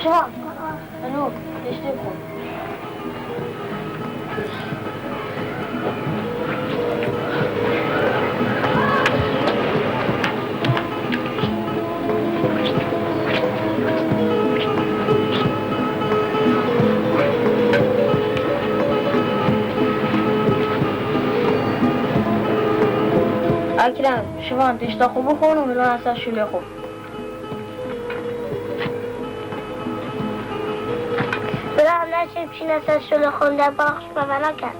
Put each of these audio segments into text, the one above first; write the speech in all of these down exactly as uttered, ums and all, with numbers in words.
Şivan. Alo, pêştê xwe. Ekrem, Şivan, tişta xwe bixwin û hilana ser şûlê xwe. Bira, em neçin bişîne ser şolê xwe, em dê bala xwe ji me venake.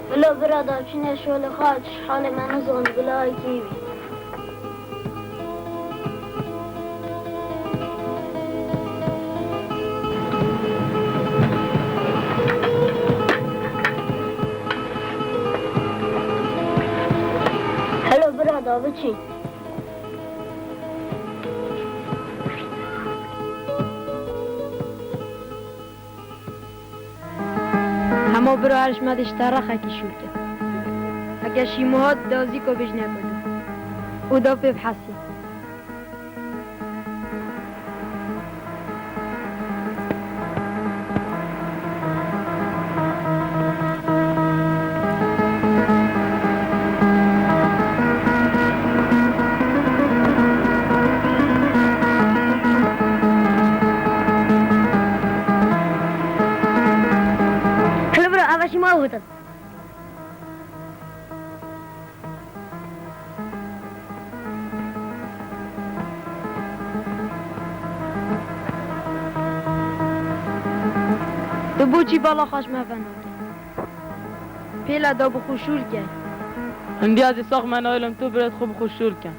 Bila bira, da bişîne şolê xwe, tu ji halê me nizanî, bila kî bî. Helo bira, da biçî. Hema bira, her ji me dişte rexekî şûl ke. Heke şîmo hat, dazîko bêjne ku dû. Û da pê bihesî. Kilo bira, ava şîmo hat. Tu boçî bala xwe ji me venake? Pêla da bi xwe şûl ke. Hindiya zî sax me nayêlim tu birêt xwe bi xwe şûl ke.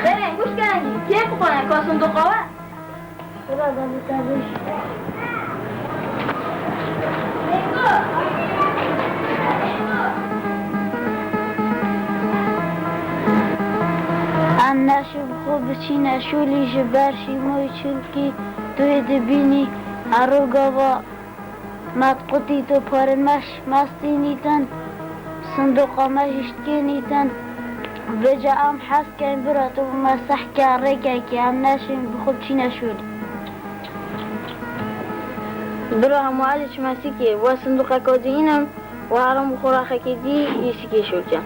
Xêrê, guş geldi. Kê kuxane, ka sindoqa we? Em neşin xwe biçîne şûlî ji ber şîmoyî, çimkî tu yê dibînî hero gava me diqutî, tu parên me ji me stînîtin, sindoqa me jî ştikênîtin. Vêca em hez keyn bira tu bi me seh ke rêkekê, em neşin bi xwe biçîne şûlî. Bira hema elî çi mesîkê, we sindoqeka dî înim, we herin bi xwe rexekê dî, dîsîkê şûl ke.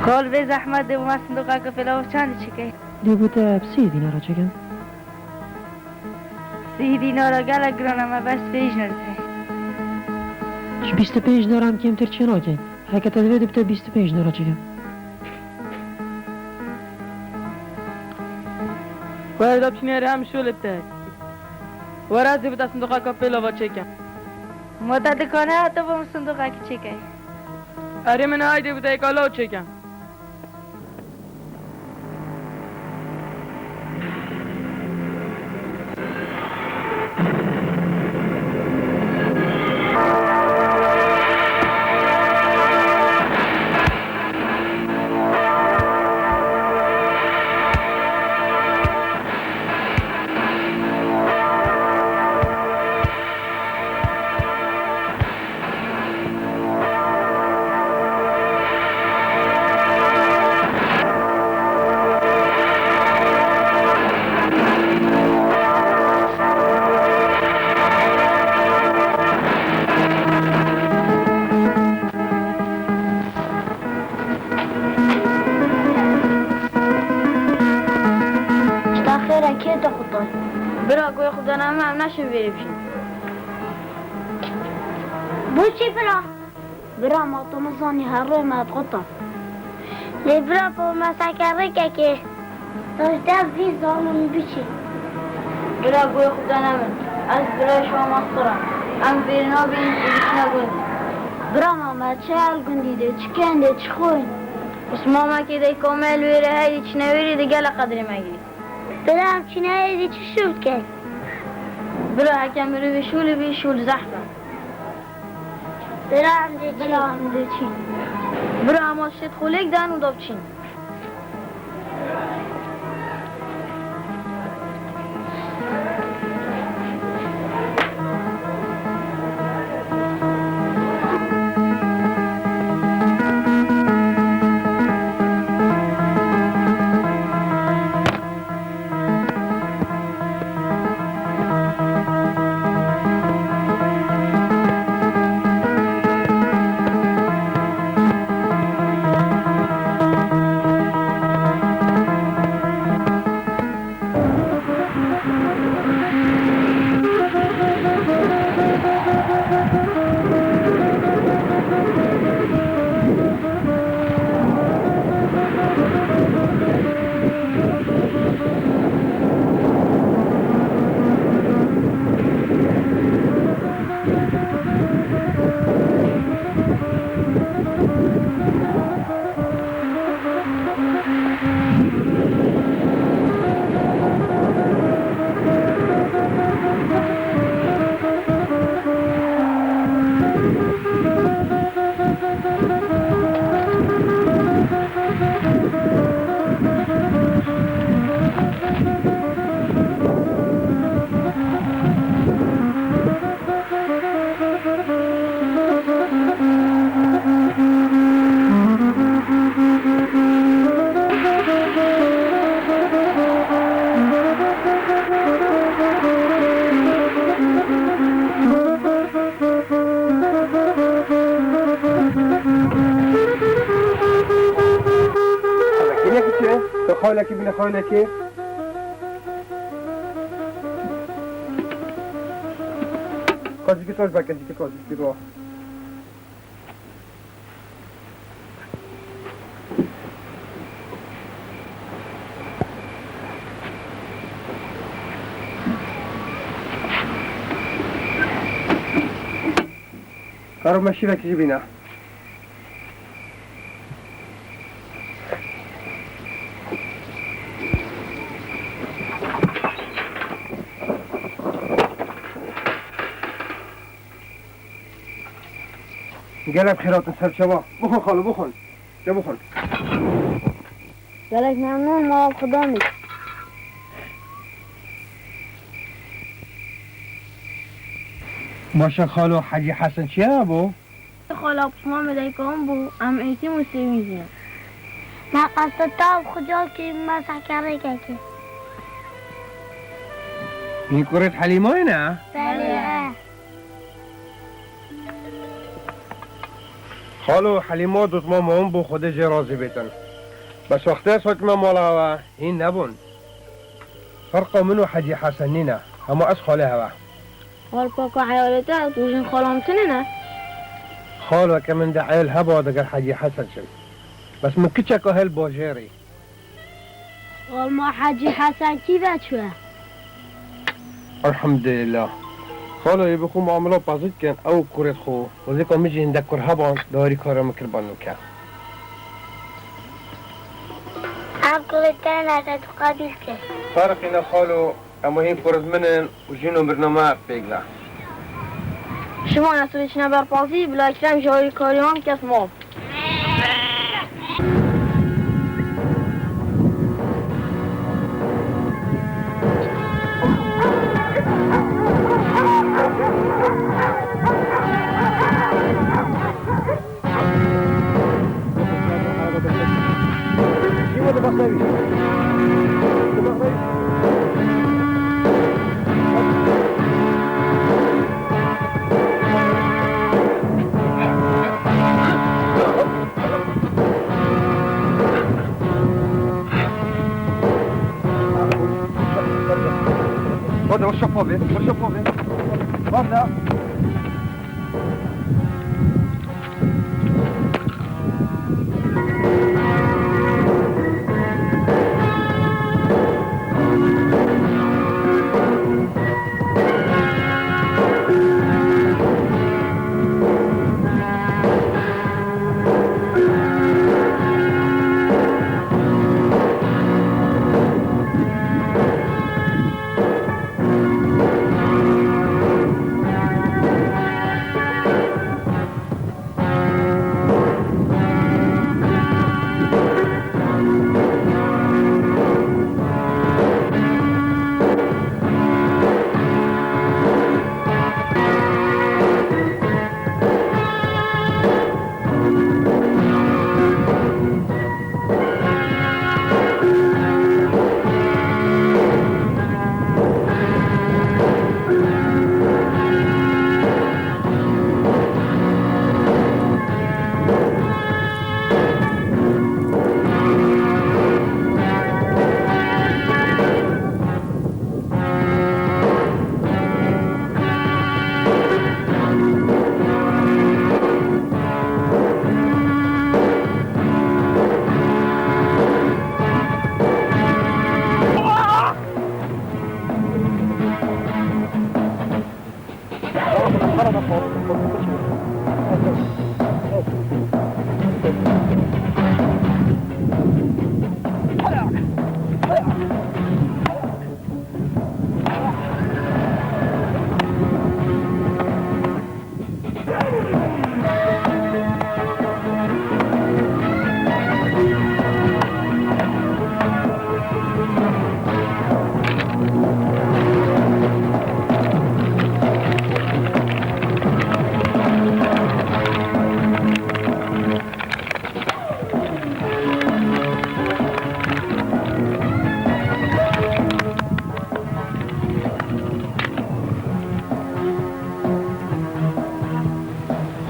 Kal vê zehmet dê bi me sindoqeke pêlav çendî çikey? Dê bo te bi sî dînara çekim. Sî dînara gelek giran e, me bes pênc nirxê. Ji bîst û pênc dînar em kêmtir çê nakin. Heke te divê dê bi te bîst û pênc dînara çekim. Were da biçîne rê em şûlê bi te. Were ez ê bi te sindoqeke pêlava çêkim. Ma te dikane, tu bo min sindoqekî çêkey. Erê min haydê bi te êka law çêkim. Tişta xêr e, kê te qutand? Bira, guhê xwe dane min, em neşin vêrê bijîn. Bo çi bira? Bira, ma tu nizanî, her rê me diqutan. Lê bira, bo me seke rêkekê. Tu ji dev vî zalim biçî. Bira, guhê xwe dane min. Ez birayê şima mastir im. Em vêrê nabînin û diçine gund. Bira, ma me çi el gundî dê, çi kên dê, çi xwîn? Pismamekê de komel wêre heyî çine wêrê de gelek qedrê me girî. Bira, em çînayê dî çi şûl dikin? Bira, heke mirovê şûlê bî, şûl zehf e. Bira, em dê çîn. Bira, em dê çîn. Bira, hema şêt xwe lêk dan û da biçîn. Xalekî ne kiçe, tu xalekî bine xalekî. Qazîkî toj be, qazîkî toj, qazîkî toj. Karo me şîvekî jî bîne. Gelek xêr hatin ser çava. Bixwin xalo, bixwin. De bixwin. Gelek memnûn, mala bi xwe damî. Baş e xalo, Hecî Hesen çi hebû? Xala, pismamê dayika min bû, em êtîm û sêwîn jî ne. Me qesta te bi xwe car kir, me sehkerê kekê. Hîn kurêt Helîmayê ne? Belê, e. Xalo, Helîma dotmama min bû, Xwedê jê razî bêtin. Bes wextê ez hatime mala hewe, hîn nebûn. Ferqa min û Hecî Hesen nîne, hema ez xalê hewe. Xal, paka eyalê te, tu jin xala min tune ne? Xal, weke min de eyal heba digel Hecî Hesen çim. Bes min kiçeka hel bajêrî. Xal, ma Hecî Hesen kî ve çûye? Elhamdulillah. Xalo, yê bi xwe muamela pezî dikin, ew û kurêt xwe. Wezîka min jî hindek kur heban, darî kara min kir ba nûke. Ev kurê te ne, te tu qebîl kir. Ferqî ne xalo, em hîn kurêt min in û jîn û birname pêk ve. Şima ne sibê çine ber pazî, bila Ekrem ji alîkarî wan kes mal. Hadi, hoşça kal be, hoşça kal be. Hadi.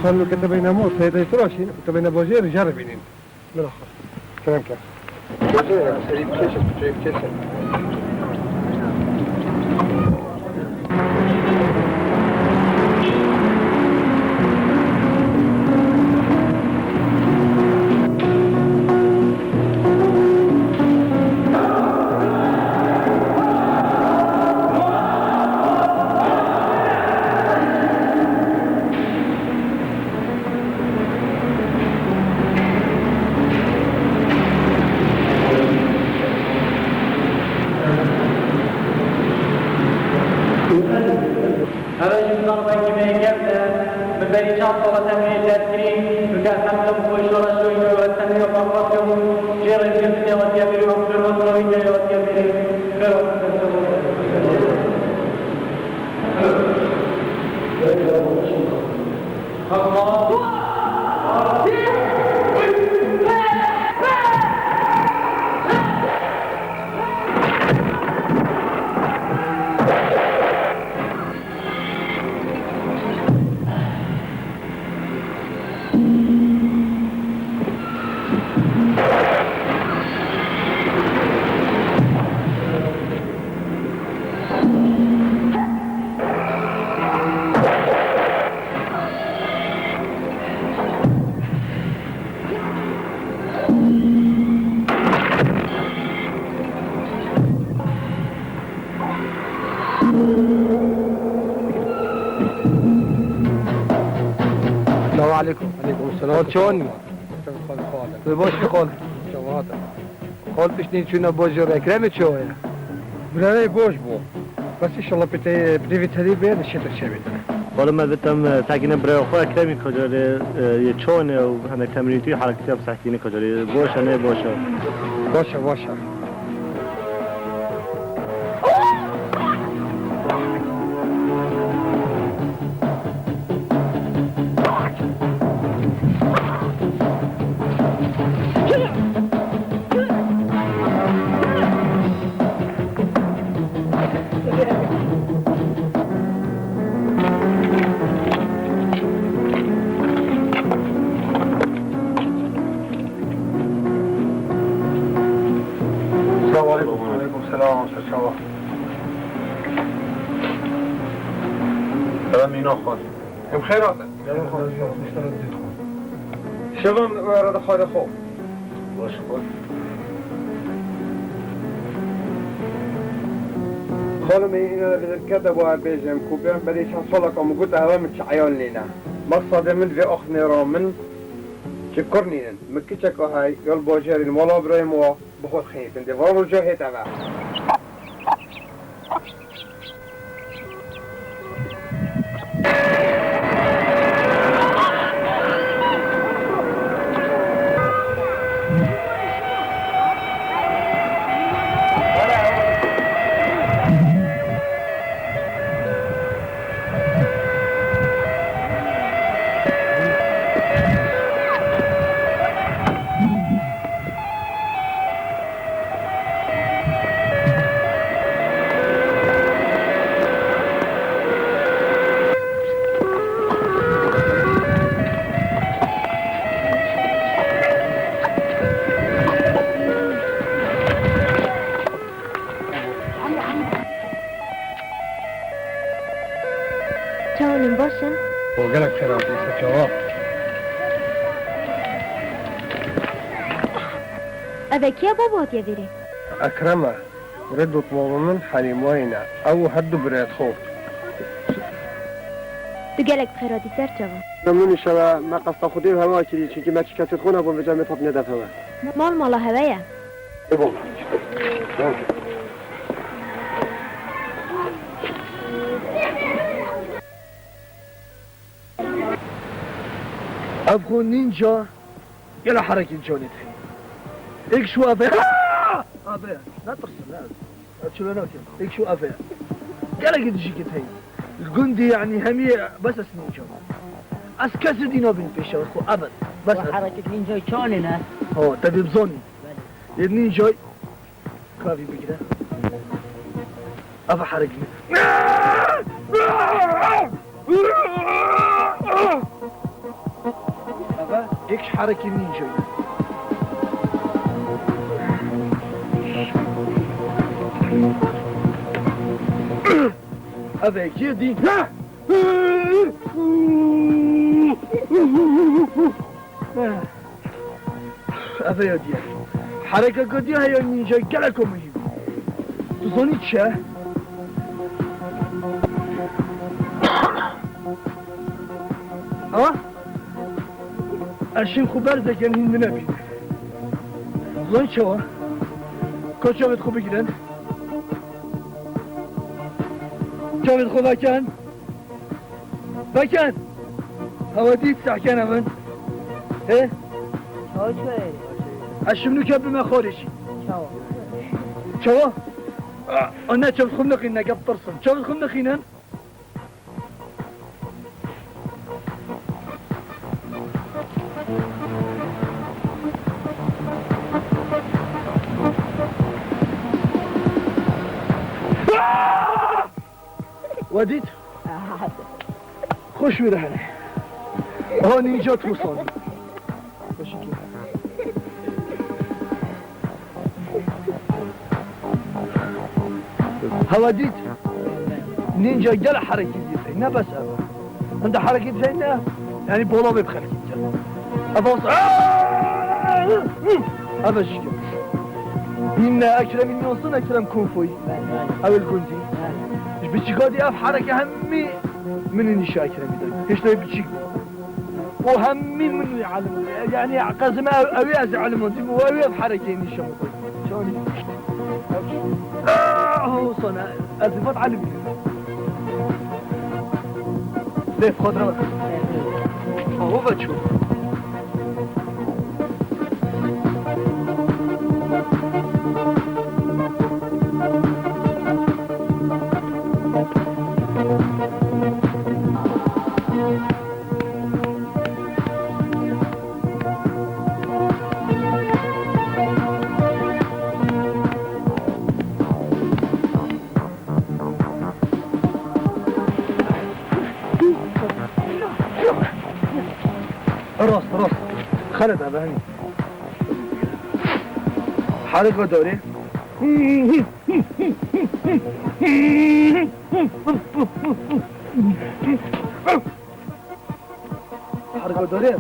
Xanû ke te beyna mor, seyda tiraşîn, te beyna bajêr, jar bînîn. Bila xwe. Kerem ke. Bajêr, serî bikeşin, kuçeyê bikeşin. Ev jî zarbekî mêngert e. Min berî çar sala temrînê dest kirî. Çunke ez hem tim xwe şoreşoyî me û ez temrîna berxwe dikim û jê re dikim tu nêhatiye bîrî û em xêr hatina wî nêhatiye bîrî. Xêr hatin. Selamu aleykum. Aleykum selam. Xol çawan î? Xol, xol. Tu baş î xol? Çawa hate? Xol piştî çûna bajêr Ekremê çawa ye? Birayê baş bû. Bes înşallah pê te, pê vî tedî bê, dişê te çê bê. Xol me vitam, e, sekîne birayê xwe Ekremî kacarê, e, yê çawan e û heme temrîn tû hareketiya bi sekîne kacarê. Baş e, ne baş e? Baş e, baş e. Selamu aleykum. Aleykum selam, ser çava. Selam, mîna xwe. Em xêr hatin. Şevan we re de xwe de xwe. Baş xwe. Xanimê, îna li vir kete bo ez bêjim ku pê berê çend saleka min got, eva min çi eyan nîne. Mexsedê min vê axnê ra min çi kur nînin. Min kiçeka hey, ya li bajêrî li mala birayê min wa, bi xwe dixînitin. Dê vana roja hêt eve. Çawan in, baş in? O gelek xêr hatin, ser çava. Ev e kî ye babo hatiye vêrê? Ekrem e. Kurê dotmama min Helîmayî ne. Ew û her du birayê xwe. Tu gelek bi xêr hatî ser, çawa? Memnûn, înşallah me qesta Xwedê û hewa kirî, çunkî me çi kesê xwe nebûn, vêca me tap nedef hewe. Mal mala hewe ye. Ê bol. Ev xwe nînca gela herekî canê tey. Êk şu eve. Eve. Ne tirsin, ne. Çilo nakim. Êk şu eve. Gelekî dijî ki tey. Li gundî, yanî, hemî bes ez nînca. Ez kesî dî nabînim pêşa xwe, ebed. Bes ez. Herekî nînca çanê ne? Ha, te dê bizanî. Belê. Yê nînca kavî bigire. Eve herekî. Eve êk ji herekî nînca. Eve êkê dî. Eve ya diye. Herekeka diye heya nînca geleko muhîm. Tu zanî çi ye? Ha? Ez şim xwe berzekem hîn dinebînim. Zanî çawa? Ka çavêt xwe bigirin. Çavêt xwe vekin. Vekin. Hewa dît sehkene min. He? Çawa çi ye? Ez şim nûke bime xwarê jî. Çawa? Çawa? A, ne çavêt xwe nexînin, ne gep tirsin. Çavêt xwe nexînin. We dît? Xweş wî re hene. Aha nînca tu sanî. Hewa dît. Nînca gel herekî dît. Ne bes ev. Hinde herekî dît ne. Yani bola ve xelkî dît. Ev as. Ev jî. Yine Ekrem, yine olsun Ekrem Konfoy. Ev el gundî. Ji biçîka dî ev hereke hemî min nîşa Ekremî de. Hiç de biçîk bû. O hemî min wî elim. Yani qezime ew, ew ez elim dîm. O ew ev herekê nîşa min. Çanî. Ah, o sana. Ez vat elim. Lê xodra. Aho ve çû. Rast, rast. Xeled e, be henî. Harika dore. Harika dore.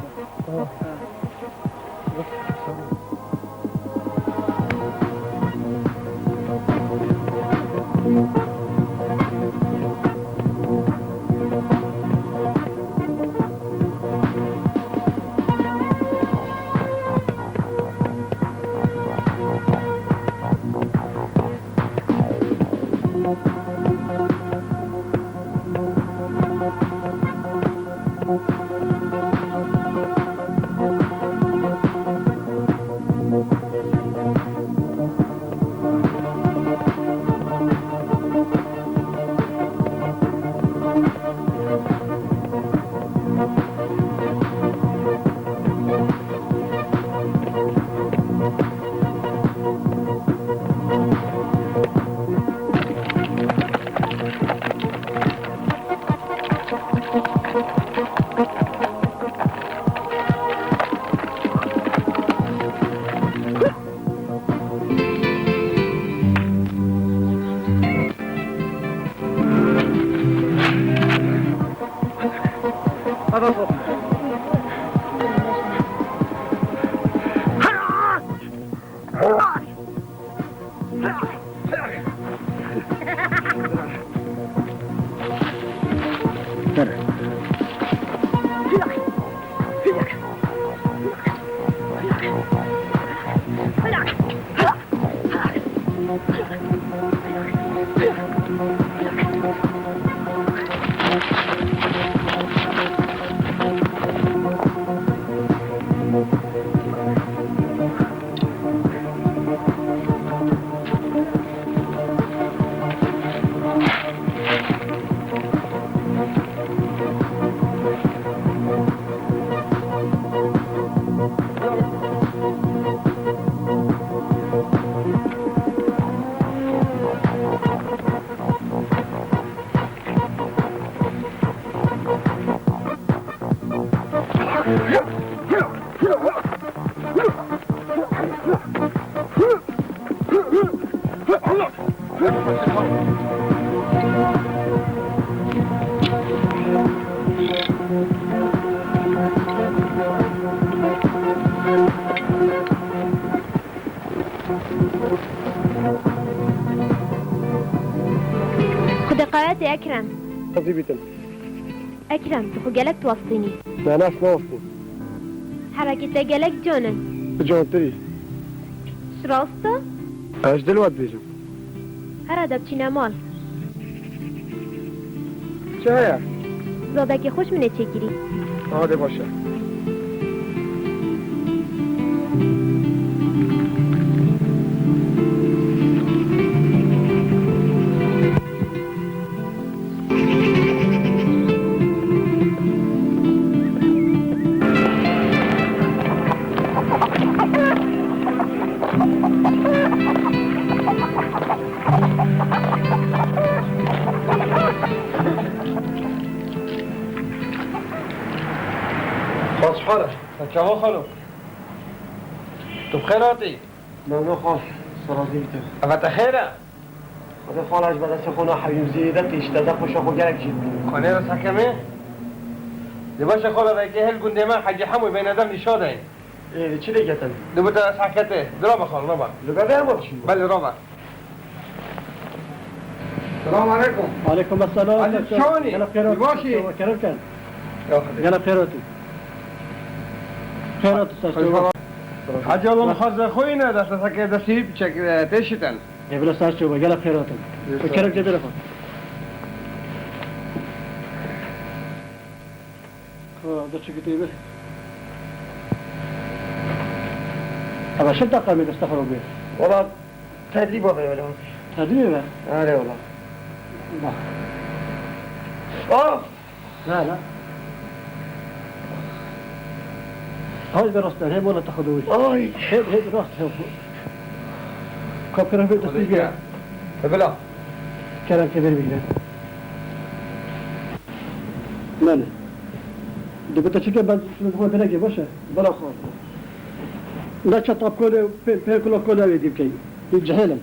Xwedê qayetê Ekrem. Razî bîtin. Ekrem, tu xwe gelek diwestînî. Me nas newestîn. Herekê te gelek can in. Tu cantirî. Ji rast e? Ez ji dil we dibêjim. Here de biçîne mal. Çi heye? Zadekê xweş min ê çêkirî. Adê baş e. Xwezî xalo. Çawa xalo? Tu bi xêr hatî? Mevla xal, serazî bîte. Eva te xêr e? Xwedê xal, ez ji bedestê xwe nahewîm, zêde têşte, de xweşa xwe gelek jê dibînim. Kanê re sekemê? Di baş e xala, veke hel gundê me Hecî Hemû bêne dev nîşa deyin. Ê, çi lê ketin? Di bite ez heketê. Di rabe xal, rabe. Li bebe hema biçîm. Belê, rabe. Selamu aleykum. Aleykum selam. Hacî, çawanî? Gelek xêr hatî. Kerem ken. Ya Xwedê. Gelek xêr hatî. Xêr hatî ser çawa. Hacî, Allah xaze xwe yine dest seke destî biçek, e, têşiten. Ê, bila ser çawa, gelek xêr hatin. Ê, sağ ol. Kerem ke bêre xwe. Ha, da çi gidê be? Ama şil taqa me desta xwe be. Wala, tedrîba be wala. Tedrîba be? Are wala. Bak. Ah! La, la. Hay be rast, he, mola taxudu. Ay! He, he, rast, he. Kapkara be destî be. Bila. Kerem ke bêre bigire. Mene. Dibite çike ben şunu bu bile ki, boş ver. Bırak o. Ne çatap kole, pe-, pe-, kula kole ve dibke. Bir cehelim.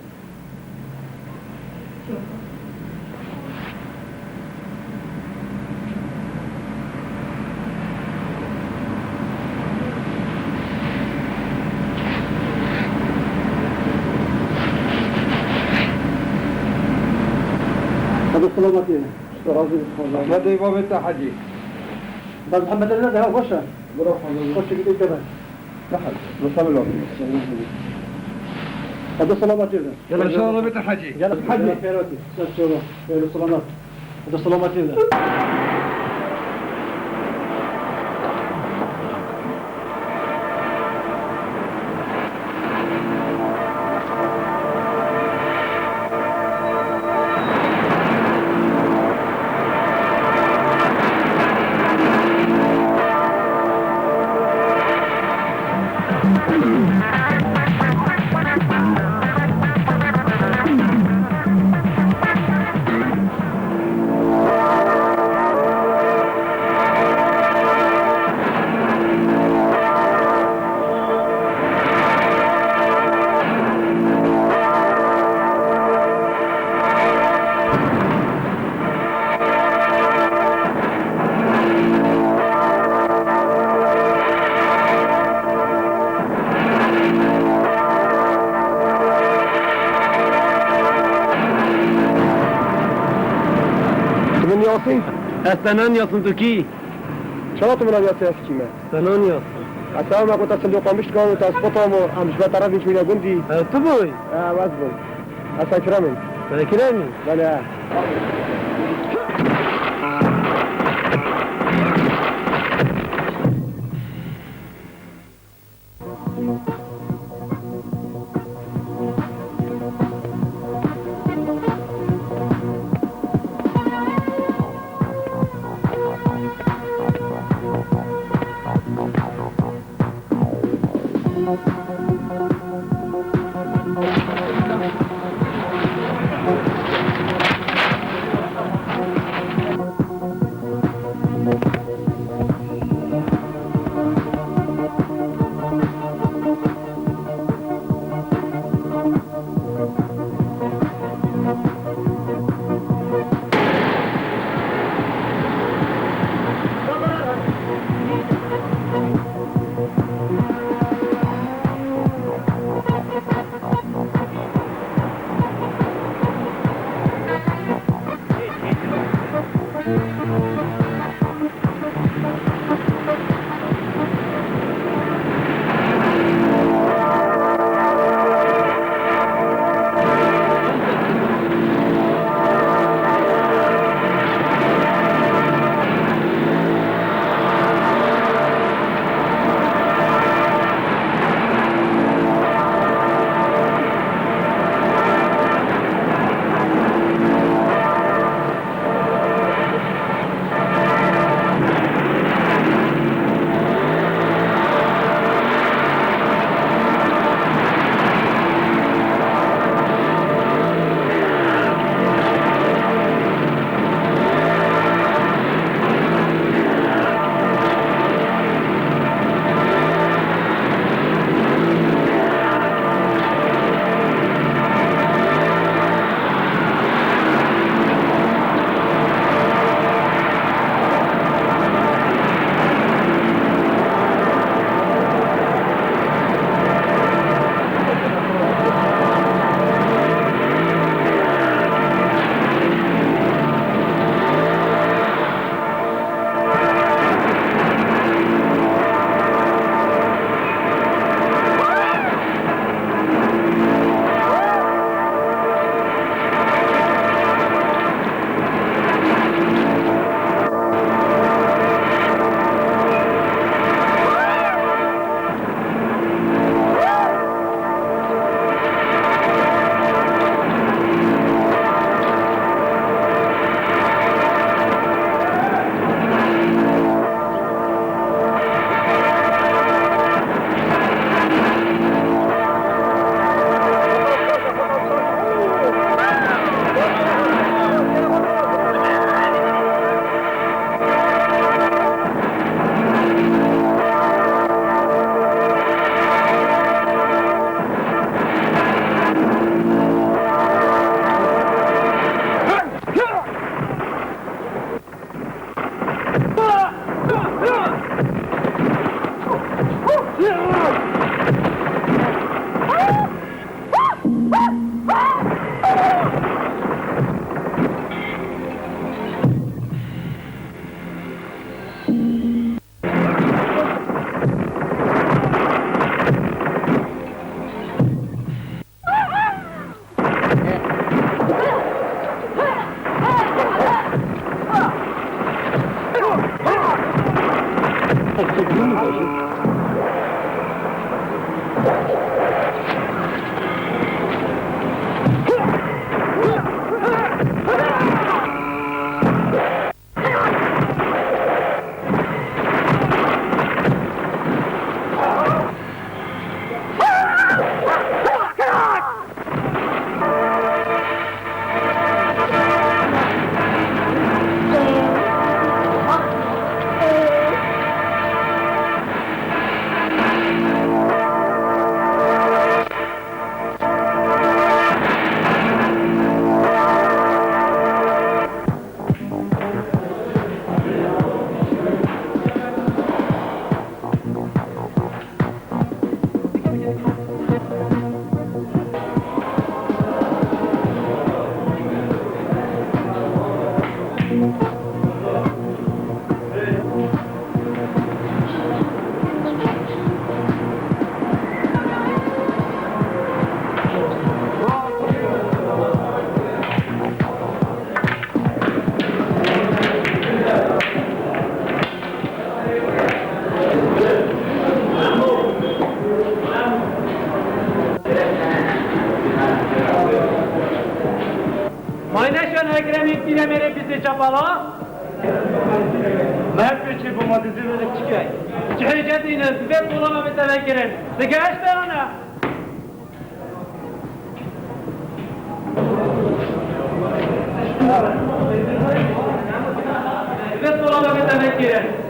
Hadi selamet ye. Razı olsun. Ahmet Bey, Babet Hacı. Bak Muhammed Ali de ha, boş ver. Bırak Muhammed. Boş ver, git de ben. Hadi selamet ye. Gel, gel. Gel, gel. Hadi selamet ye. Sen söyle. Söyle selamet. Hadi selamet ye. Tu min yasî? Ez te nanyasîm, tu kî? Çawa tu min nanyasî, ez kî me? Te nanyasîm. Ez te me got, ez sindoqa mişt kan û te spota mo, em ji ber te re vîn çûyîne gundî. Ew tu bûyî? Ew ez bûm. Heta Kiramê. Heta Kiramê? Belê, ha. Leşan Ekremî pîremêrê bîstê çapala. Merpê çi bû ma dizî velik çikey. Çi hêcet îne, divê dolaba bê tevekirin. Digehişte ana. Divê dolaba bê tevekirin.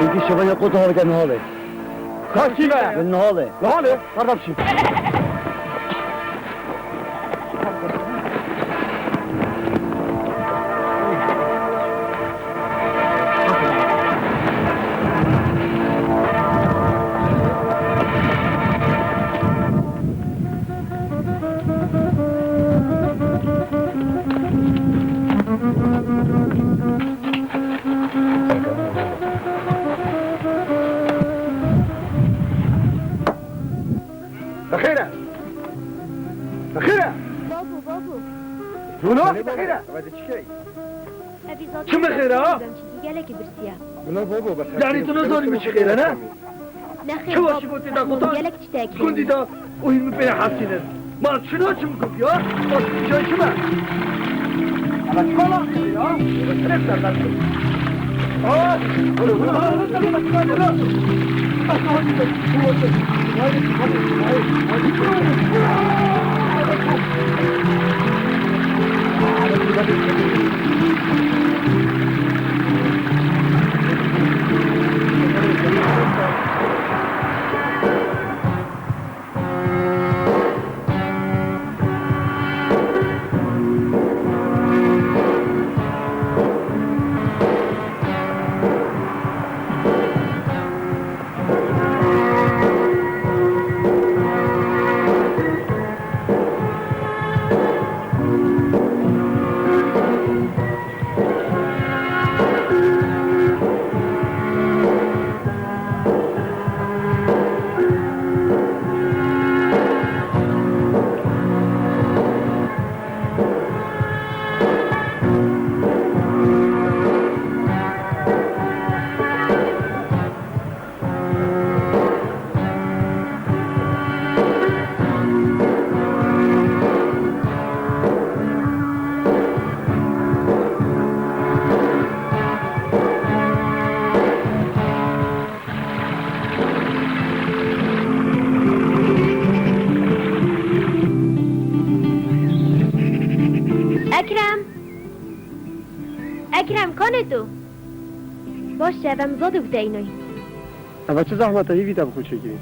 Peki şevanya kota halke nihale. Kaçî be? Nihale. Nihale. Kardeşim. Bixêr e. Bixêr e. Babo, babo. Rûno, bixêr e. Evî zaten çi bixêr e, ha? Gelekî birsiye. Yanî tu nizanî min çi xêr e, ne? Nexêr, çi wa babo, şigo tê da gotan? Gelek tiştekî. Gundî da û hîn min pê hesînin. Ma çi naçim gotiya? Bak, çay çime. Ama çima lan ya? Sebep senden. Aa! Ekrem! Ekrem, kanê tu? Baş e, em zade û deynoy. Eva çi zehmet e, hîvî te bi xwe çêkirî.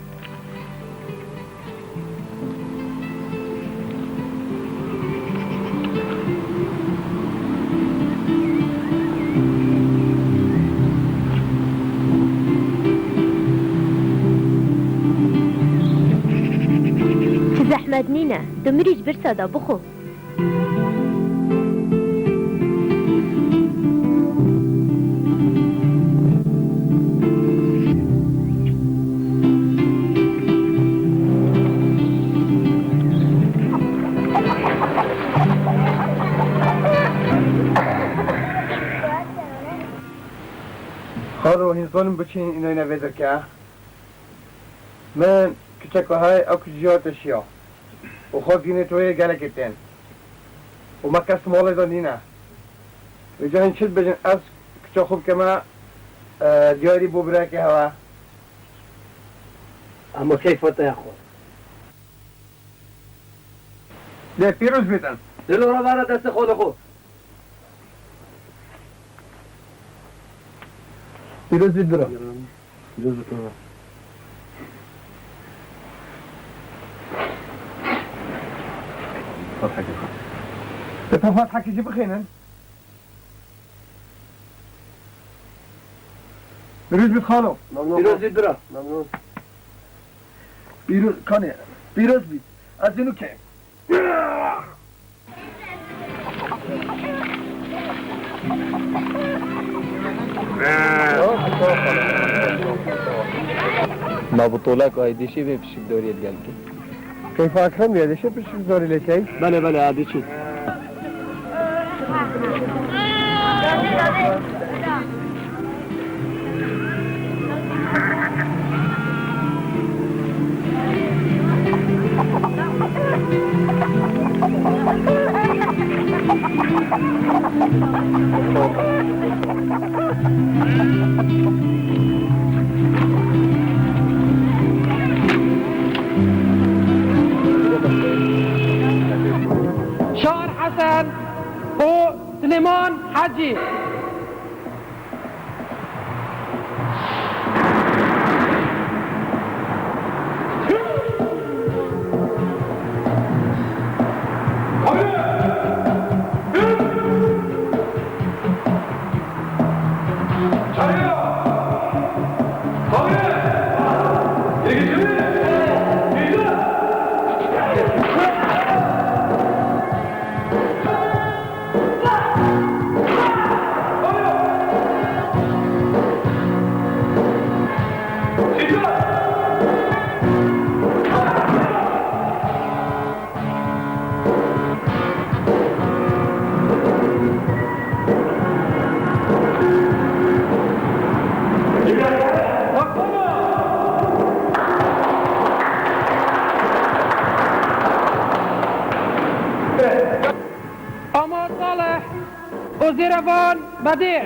Ti zehmet nîne, tu mirî ji birsa da bixwe. Xalo, hîn zanim biçîn înayne vê dirke. Min kiçek hay ew kiçiya te şiya. Û xwe dînê to yê gelekê tên. Û me kes malê de nîne. Vêca hîn çi dibêjin, ez kiça xwe bikeme, e, diyarî bo birayekê hewe. Ama keyfa te ya xwe. Lê pîroz bîtin. Dilo re vara destê xwe li xwe. Pîroz bît bira. Pîroz bît bira. Fatihekê. Te Fatihekê jî bixênin. Pîroz bît xalo. Memnun. Pîroz bît bira. Memnun. Pîroz, kanê. Pîroz bît. Ez ê nû kêm. Ma bi tolak Aydîşî bê pişikdariyê digelkî. Keyfa Ekrem ya, dişê pişikdarî lê key? Belê, belê, Aydîşî. Şar Hesen û Silêman Hecî. Bedî.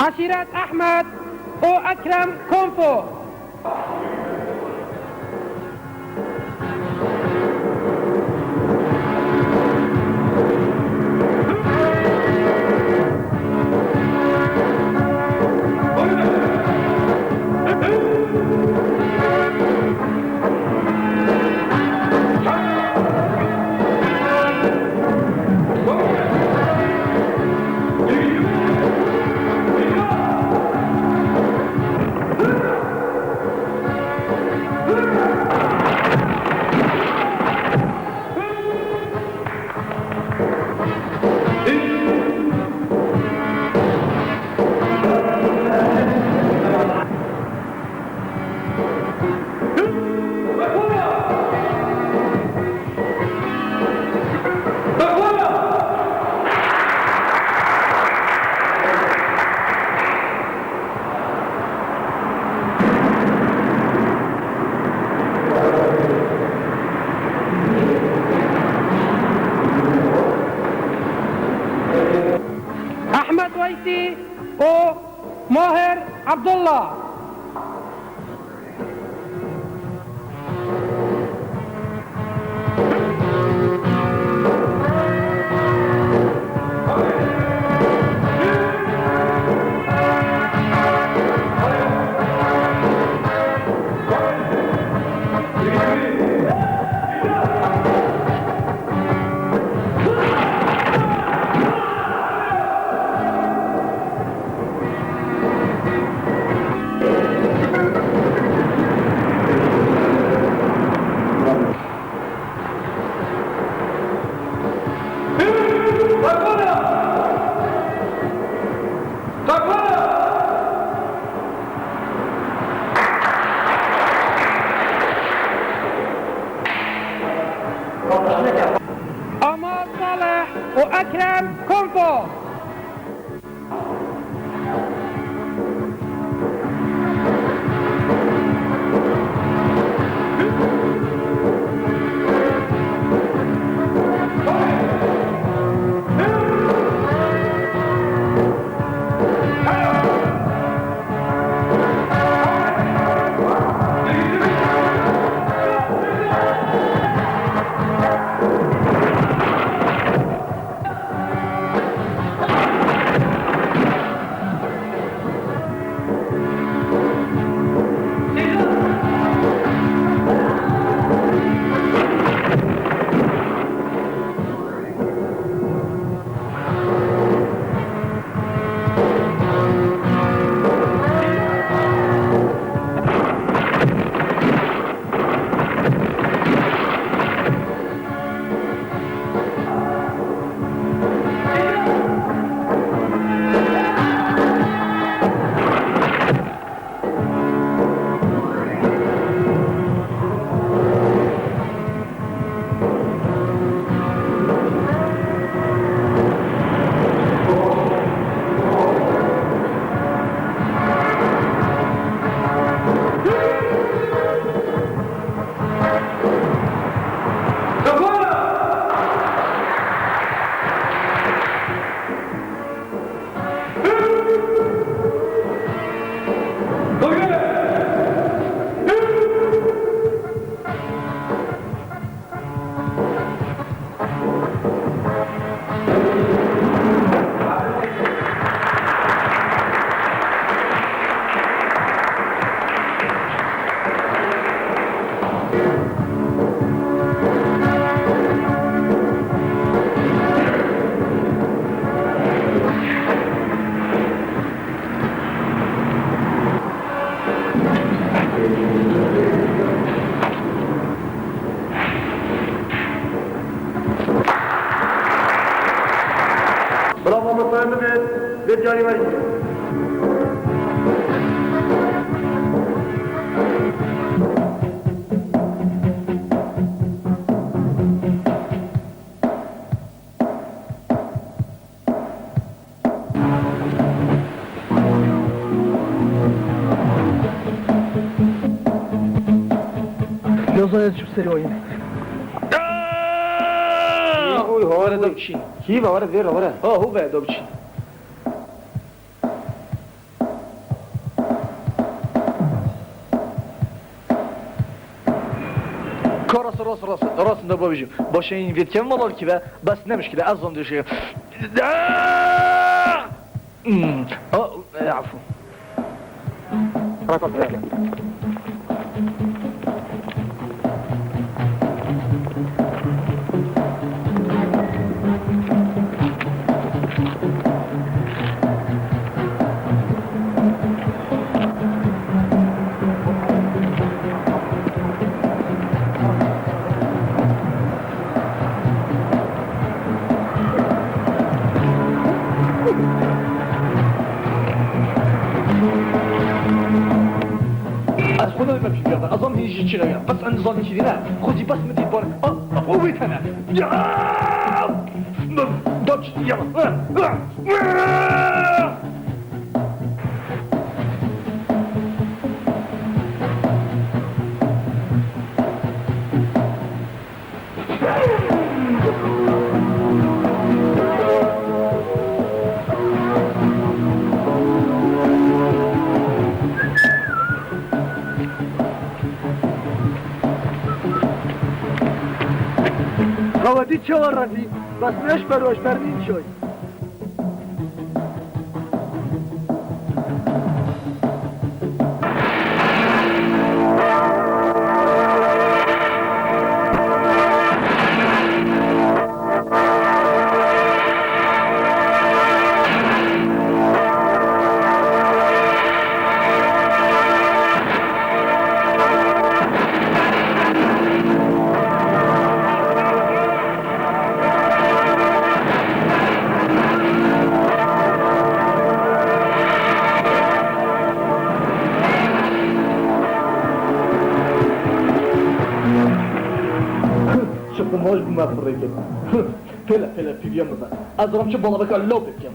Eşîret Ehmed û Ekrem Konfo. Ehmed Weysî û Mahir Abdullah. Lozanê çi serî oyun. Oy, hawara da biçî. Kî va were vêra were. Ha, hu ve da biçî. Ka rast, rast, rast, rast da babîjim. Başên vêt kevin malal ki ve, bes ne mişkile, ez zon dişe. Hmm. Oh, e, afu. Ez xwe de me pî biyada. Ez am hîn jî çi ne ya. Bes en zanî çi dî ne. Xwe zî bes min dî bar. A, a, xwe wê tene. Ya! Dot ya. Xewetî çawa revî, bes neş beroş bernîn çoy. Çi qumaj bû me firê kir. Pêle, pêle, pîviya min be. Ez dirim çi balabeka law pê bikim.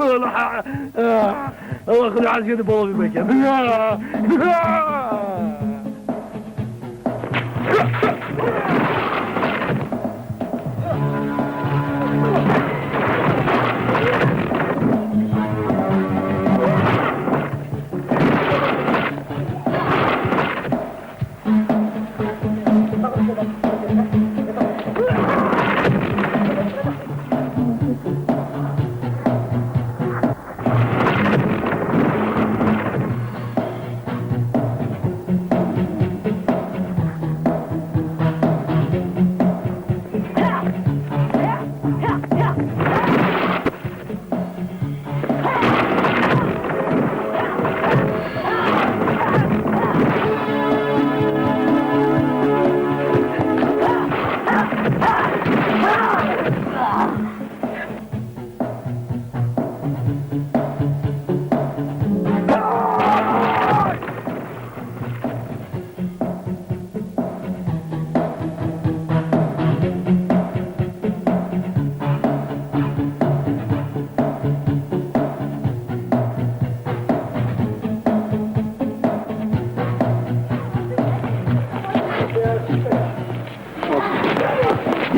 Allah, Allah, Xuda eziyetê bavê me ke.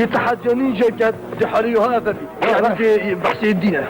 Tehediya nî jê ke di halî wiha ev e. Yani di behsê dîn e.